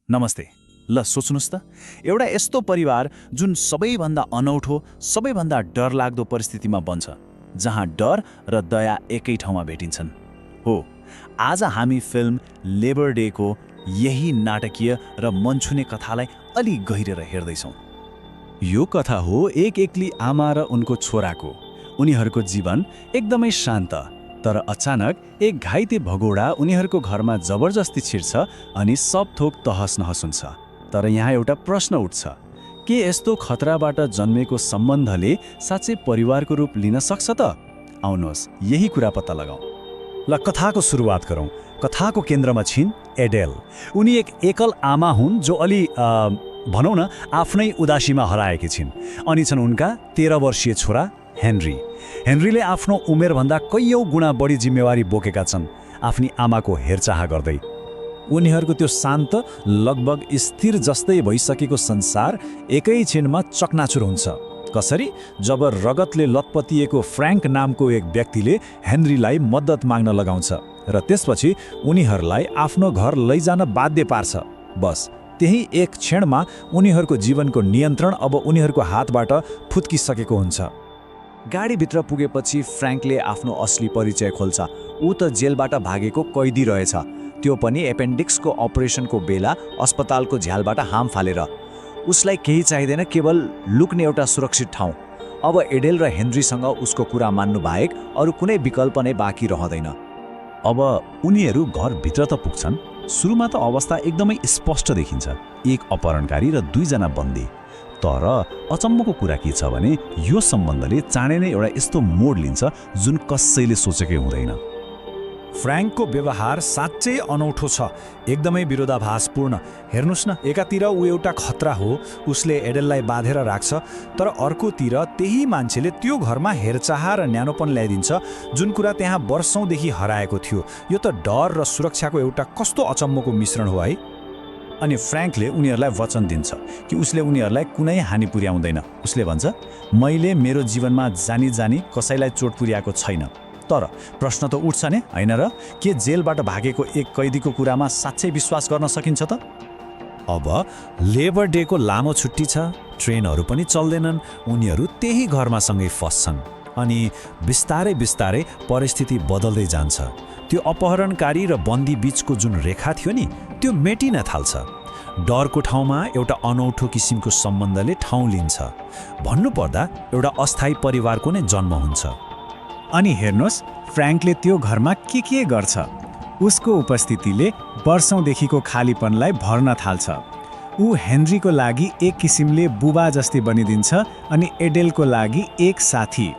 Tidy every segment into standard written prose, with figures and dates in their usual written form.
नमस्ते। ल सोच्नुस् त, एउटा यस्तो परिवार जुन सबैभन्दा अनौठो, सबैभन्दा डरलाग्दो परिस्थितिमा बन्छ, जहाँ डर र दया एकै ठाउँमा भेटिन्छन्। हो, आज हामी फिल्म लेबर डेको यही नाटकीय र मनछुने कथालाई अलि गहिरेर हेर्दैछौँ। यो कथा हो एक एक्ली आमा र उनको छोराको। उनीहरूको जीवन एकदमै शान्त, तर अचानक एक घाइते भगोडा उनीहरूको घरमा जबरजस्ती छिर्छ अनि सब थोक तहस नहस हुन्छ। तर यहाँ एउटा प्रश्न उठ्छ, के यस्तो खतराबाट जन्मेको सम्बन्धले साँच्चै परिवारको रूप लिन सक्छ त? आउनुहोस् यही कुरा पत्ता लगाऊ। ल कथाको सुरुवात गरौँ। कथाको केन्द्रमा छिन् एडेल। उनी एक एकल आमा हुन् जो अलि भनौँ न आफ्नै उदासीमा हराएकी छिन्। अनि छन् उनका 13 वर्षीय छोरा हेनरी। हेनरीले आफ्नो उमेरभन्दा कैयौँ गुणा बढी जिम्मेवारी बोकेका छन्, आफ्नी आमाको हेरचाह गर्दै। उनीहरूको त्यो शान्त, लगभग स्थिर जस्तै भइसकेको संसार एकै छिनमा चकनाचुर हुन्छ। कसरी? जब रगतले लतपतिएको फ्र्याङ्क नामको एक व्यक्तिले हेनरीलाई मद्दत माग्न लगाउँछ र त्यसपछि उनीहरूलाई आफ्नो घर लैजान बाध्य पार्छ। बस त्यही एक क्षणमा उनीहरूको जीवनको नियन्त्रण अब उनीहरूको हातबाट फुत्किसकेको हुन्छ। गाडीभित्र पुगेपछि फ्र्याङ्कले आफ्नो असली परिचय खोल्छ। ऊ त जेलबाट भागेको कैदी रहेछ, त्यो पनि एपेन्डिक्सको अपरेसनको बेला अस्पतालको झ्यालबाट हाम फालेर। उसलाई केही चाहिँदैन, केवल लुक्ने एउटा सुरक्षित ठाउँ। अब एडेल र हेनरीसँग उसको कुरा मान्नु बाहेक अरू कुनै विकल्प नै बाँकी रहँदैन। अब उनीहरू घरभित्र त पुग्छन्। सुरुमा त अवस्था एकदमै स्पष्ट देखिन्छ, एक अपहरणकारी र 2 जना बन्दी। तर अचम्मको कुरा के छ भने यो सम्बन्धले चाँडै नै एउटा यस्तो मोड लिन्छ जुन कसैले सोचेकै हुँदैन। फ्र्याङ्कको व्यवहार साँच्चै अनौठो छ, एकदमै विरोधाभासपूर्ण। हेर्नुस् न, एकातिर ऊ एउटा खतरा हो, उसले एडेललाई बाँधेर राख्छ, तर अर्कोतिर त्यही मान्छेले त्यो घरमा हेरचाह र न्यानोपन ल्याइदिन्छ, जुन कुरा त्यहाँ वर्षौँदेखि हराएको थियो। यो त डर र सुरक्षाको एउटा कस्तो अचम्मको मिश्रण हो है। अनि फ्र्याङ्कले उनीहरूलाई वचन दिन्छ कि उसले उनीहरूलाई कुनै हानि पुर्याउँदैन। उसले भन्छ, मैले मेरो जीवनमा जानी जानी कसैलाई चोट पुर्याएको छैन। तर प्रश्न त उठ्छ नि, होइन र? के जेलबाट भागेको एक कैदीको कुरामा साँच्चै विश्वास गर्न सकिन्छ त? अब लेबर डेको लामो छुट्टी छ, ट्रेनहरू पनि चल्दैनन्, उनीहरू त्यही घरमा सँगै फस्छन्। अनि बिस्तारै बिस्तारै परिस्थिति बदल्दै जान्छ। त्यो अपहरणकारी र बन्दी बीचको जुन रेखा थियो नि, त्यो मेटिन थाल्छ। डरको ठाउँमा एउटा अनौठो किसिमको सम्बन्धले ठाउँ लिन्छ। भन्नुपर्दा एउटा अस्थायी परिवारको नै जन्म हुन्छ। अनि हेर्नुहोस्, फ्र्याङ्कले त्यो घरमा के गर्छ। उसको उपस्थितिले वर्षौँदेखिको खालीपनलाई भर्न थाल्छ। ऊ हेनरीको लागि एक किसिमले बुबा जस्तै बनिदिन्छ अनि एडेलको लागि एक साथी।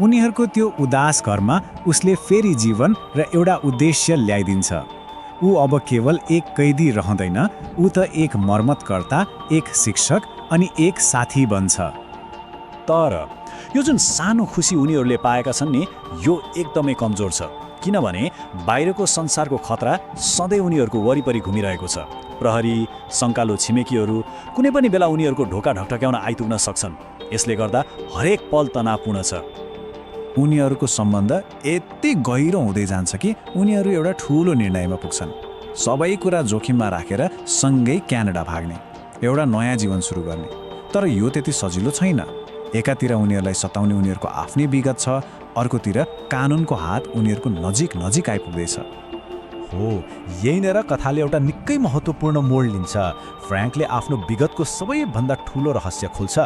उनीहरूको त्यो उदास घरमा उसले फेरि जीवन र एउटा उद्देश्य ल्याइदिन्छ। ऊ अब केवल एक कैदी रहँदैन, ऊ त एक मर्मतकर्ता, एक शिक्षक अनि एक साथी बन्छ। तर यो जुन सानो खुसी उनीहरूले पाएका छन् नि, यो एकदमै कमजोर छ। किनभने बाहिरको संसारको खतरा सधैँ उनीहरूको वरिपरि घुमिरहेको छ। प्रहरी, शङ्कालु छिमेकीहरू कुनै पनि बेला उनीहरूको ढोका ढकढक्याउन आइपुग्न सक्छन्। यसले गर्दा हरेक पल तनावपूर्ण छ। उनीहरूको सम्बन्ध यति गहिरो हुँदै जान्छ कि उनीहरू एउटा ठुलो निर्णयमा पुग्छन्। सबै कुरा जोखिममा राखेर सँगै क्यानाडा भाग्ने, एउटा नयाँ जीवन सुरु गर्ने। तर यो त्यति सजिलो छैन। एकातिर उनीहरूलाई सताउने उनीहरूको आफ्नै विगत छ, अर्कोतिर कानुनको हात उनीहरूको नजिक नजिक आइपुग्दैछ। हो, यहीँनिर कथाले एउटा निकै महत्त्वपूर्ण मोड लिन्छ। फ्र्याङ्कले आफ्नो विगतको सबैभन्दा ठुलो रहस्य खोल्छ।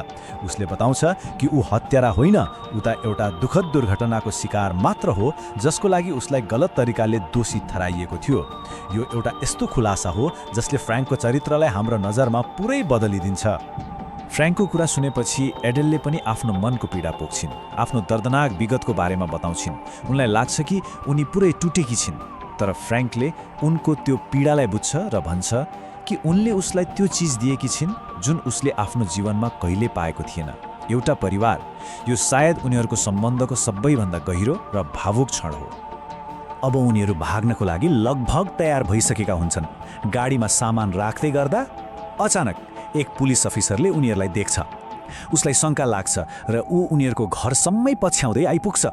उसले बताउँछ कि ऊ हत्यारा होइन, ऊ त एउटा दुःखद दुर्घटनाको शिकार मात्र हो, जसको लागि उसलाई गलत तरिकाले दोषी ठहराइएको थियो। यो एउटा यस्तो खुलासा हो जसले फ्र्याङ्कको चरित्रलाई हाम्रो नजरमा पुरै बदलिदिन्छ। फ्र्याङ्कको कुरा सुनेपछि एडेलले पनि आफ्नो मनको पीडा पोख्छिन्, आफ्नो दर्दनाक विगतको बारेमा बताउँछिन्। उनलाई लाग्छ कि उनी पुरै टुटेकी छिन्। तर फ्र्याङ्कले उनको त्यो पीडालाई बुझ्छ र भन्छ कि उनले उसलाई त्यो चिज दिएकी छिन् जुन उसले आफ्नो जीवनमा कहिले पाएको थिएन, एउटा परिवार। यो सायद उनीहरूको सम्बन्धको सबैभन्दा गहिरो र भावुक क्षण हो। अब उनीहरू भाग्नको लागि लगभग तयार भइसकेका हुन्छन्। गाडीमा सामान राख्दै गर्दा अचानक एक पुलिस अफिसरले उनीहरूलाई देख्छ। उसलाई शङ्का लाग्छ र ऊ उनीहरूको घरसम्मै पछ्याउँदै आइपुग्छ।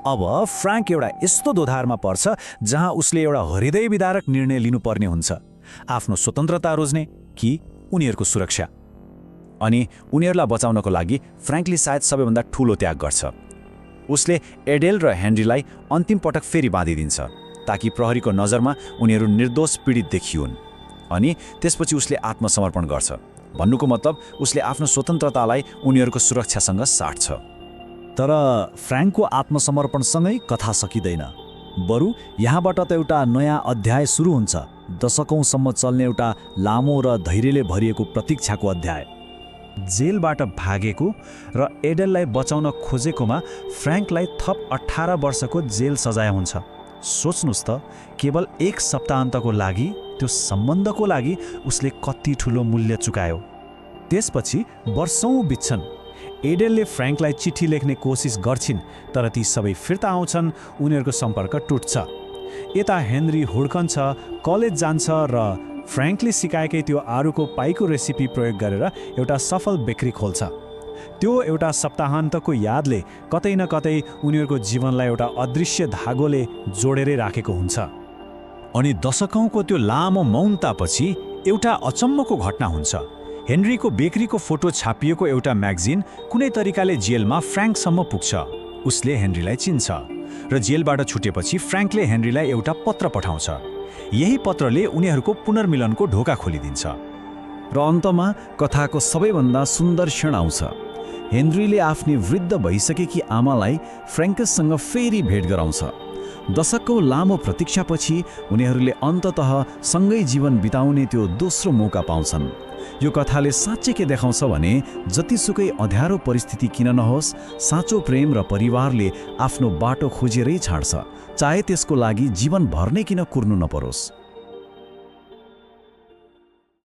अब फ्र्याङ्क एउटा यस्तो दोधारमा पर्छ जहाँ उसले एउटा हृदय विदारक निर्णय लिनुपर्ने हुन्छ। आफ्नो स्वतन्त्रता रोज्ने कि उनीहरूको सुरक्षा? अनि उनीहरूलाई बचाउनको लागि फ्र्याङ्कले सायद सबैभन्दा ठूलो त्याग गर्छ। उसले एडेल र हेनरीलाई अन्तिम पटक फेरि बाँधिदिन्छ ताकि प्रहरीको नजरमा उनीहरू निर्दोष पीडित देखिउन्। अनि त्यसपछि उसले आत्मसमर्पण गर्छ। भन्नुको मतलब उसले आफ्नो स्वतन्त्रतालाई उनीहरूको सुरक्षासँग साट्छ। तर फ्र्याङ्कको आत्मसमर्पणसँगै कथा सकिँदैन। बरु यहाँबाट त एउटा नयाँ अध्याय सुरु हुन्छ, दशकौँसम्म चल्ने एउटा लामो र धैर्यले भरिएको प्रतीक्षाको अध्याय। जेलबाट भागेको र एडेललाई बचाउन खोजेकोमा फ्र्याङ्कलाई थप 18 वर्षको जेल सजाय हुन्छ। सोच्नुस् त, केवल 1 सप्ताहन्तको लागि, त्यो सम्बन्धको लागि उसले कति ठुलो मूल्य चुकायो। त्यसपछि वर्षौँ बित्छन्। एडेलले फ्र्याङ्कलाई चिठी लेख्ने कोसिस गर्छिन्, तर ती सबै फिर्ता आउँछन्, उनीहरूको सम्पर्क टुट्छ। यता हेनरी हुड्कन्छ, कलेज जान्छ र फ्र्याङ्कले सिकाएकै त्यो आरुको पाईको रेसिपी प्रयोग गरेर एउटा सफल बेकरी खोल्छ। त्यो एउटा सप्ताहन्तको यादले कतै न कतै उनीहरूको जीवनलाई एउटा अदृश्य धागोले जोडेरै राखेको हुन्छ। अनि दशकौँको त्यो लामो मौनतापछि एउटा अचम्मको घटना हुन्छ। हेनरीको बेकरीको फोटो छापिएको एउटा म्यागजिन कुनै तरिकाले जेलमा फ्र्याङ्कसम्म पुग्छ। उसले हेनरीलाई चिन्छ र जेलबाट छुटेपछि फ्र्याङ्कले हेनरीलाई एउटा पत्र पठाउँछ। यही पत्रले उनीहरूको पुनर्मिलनको ढोका खोलिदिन्छ। र अन्तमा कथाको सबैभन्दा सुन्दर क्षण आउँछ। हेनरीले आफ्नी वृद्ध भइसकेकी आमालाई फ्र्याङ्कसँग फेरि भेट गराउँछ। दशकौँ लामो प्रतीक्षापछि उनीहरूले अन्ततः सँगै जीवन बिताउने त्यो दोस्रो मौका पाउँछन्। यो कथाले साँच्चै के देखाउँछ भने जतिसुकै अँध्यारो परिस्थिति किन नहोस्, साँचो प्रेम र परिवारले आफ्नो बाटो खोजेरै छाड्छ, चाहे त्यसको लागि जीवनभर नै किन कुर्नु नपरोस्।